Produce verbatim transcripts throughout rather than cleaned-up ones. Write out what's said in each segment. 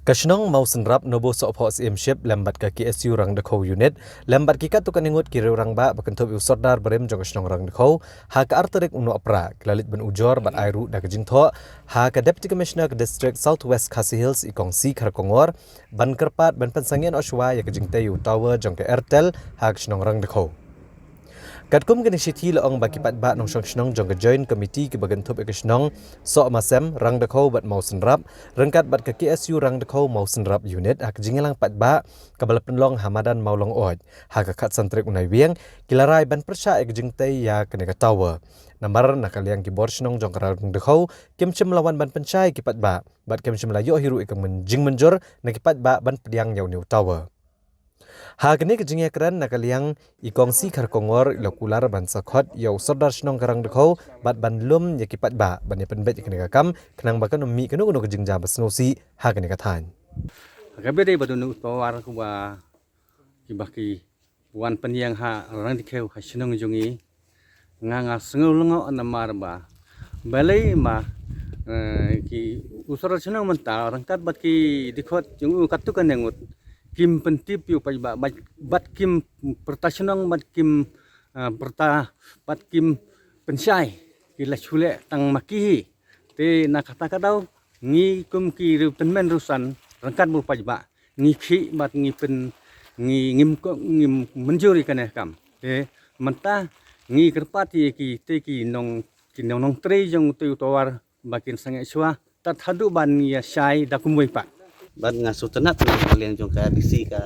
Ka shnong Mawsynrap, Nobosohphoh Syiemship lem bad ka K S U Rangdkhiew Unit lem bad ki katto katne ngut ki riew rangbah ba kynthup ïa u Sordar barim jong ka shnong Rangdkhiew, ha ka ar tarik u Nohprah ki la leit ban ujor bad ai ruh da ka jingthoh ha ka Deputy Commissioner ka District South West Khasi Hills, i Kong C. Kharkongor, ban kyrpad ban pynsangeh noh shuwa ïa ka jingtei ïa u tower jong ka Airtel ha ka shnong Rangdkhiew. Katkum kane ka shithi la ong ba ki paidbah nongshong shnong jong ka Joint Committee kiba kynthup ïa ka shnong Sohmasem, Rangdkhiew bad Mawsynrap, ryngkat bad ka K S U Rangdkhiew Mawsynrap Unit ha ka jingïalang paidbah kaba la pynlong ha madan Mawlongoid ha ka khatsan tarik u Naiwieng, ki la rai ban pyrshah ïa ka jingtei ïa kane ka tower. Namar na ka liang ki bor shnong jong ka Rangdkhiew kim shym la wan ban pynshai ïa ki paidbah bad kim shym la ïoh hi ruh ïa ka jingmynjur na ki paidbah ban pdiang ïa une u tower. Ha kane ka jingïakren na ka liang, i Kong C. Kharkongor i la kular ban sa khot ïa u Sordar shnong ka Rangdkhiew bad ban lum ïa ki paidbah ban ïa pynbeit ïa kane ka kam khnang ba kan ym mih kano kano ka jingjia ba sngewsih ha kane ka thaiñ. Ka beit dei ba don u tower kaba kiba ki wan pynïeng ha Rangdkhiew ha shnong jong ngi. Nga nga sngew lyngngoh namar ba balei ma, eh, ki u Sordar shnong mynta ryngkat bad ki dkhot jong u katto katne ngut kim pyntip ïa u paidbah bad, bad kim pyrta shnong bad kim, eh, pyrta bad kim pynshai, ki la shu leh tang ma ki hi. Te na kata ka daw ngi kum ki riew tymmen riew san ryngkat bad u paidbah ngi khih bad ngi pyn, ngi ngim ko, ngim mynjur ïa kane ka kam. Te mynta ngi kyrpad ïa ki, te ki nong, ki nong, nongtrei jong te u tower ba kin sangeh shuwa tad haduh ban ïa shai da kumwei pat. Bad nga sngewtynnat na ka liang jong ka D C ka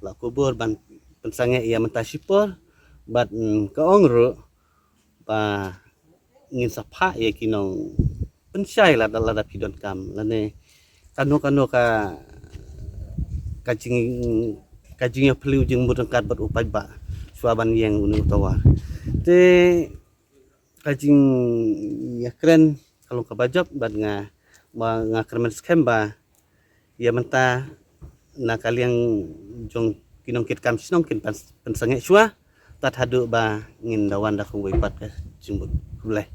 la kubur ban pynsangeh ïa mynta shipor bad, mm, ka ong ruh ba ngin sa phah ïa ki nongpynshai lada, lada phi donkam lane kano kano ka, ka jing, ka jingïaphylliew jingmut ryngkat bad u paidbah shuwa ban ïeng une u tower. Te ka jingïakren ka long kaba jop bad nga, ba nga kyrmen skhem ba ïa mynta na ka liang jong ki nongkitkam shnong kin pyn, pynsangeh shuwa tad haduh ba ngin da wan da kumwei pat ka jingmut. Khublei.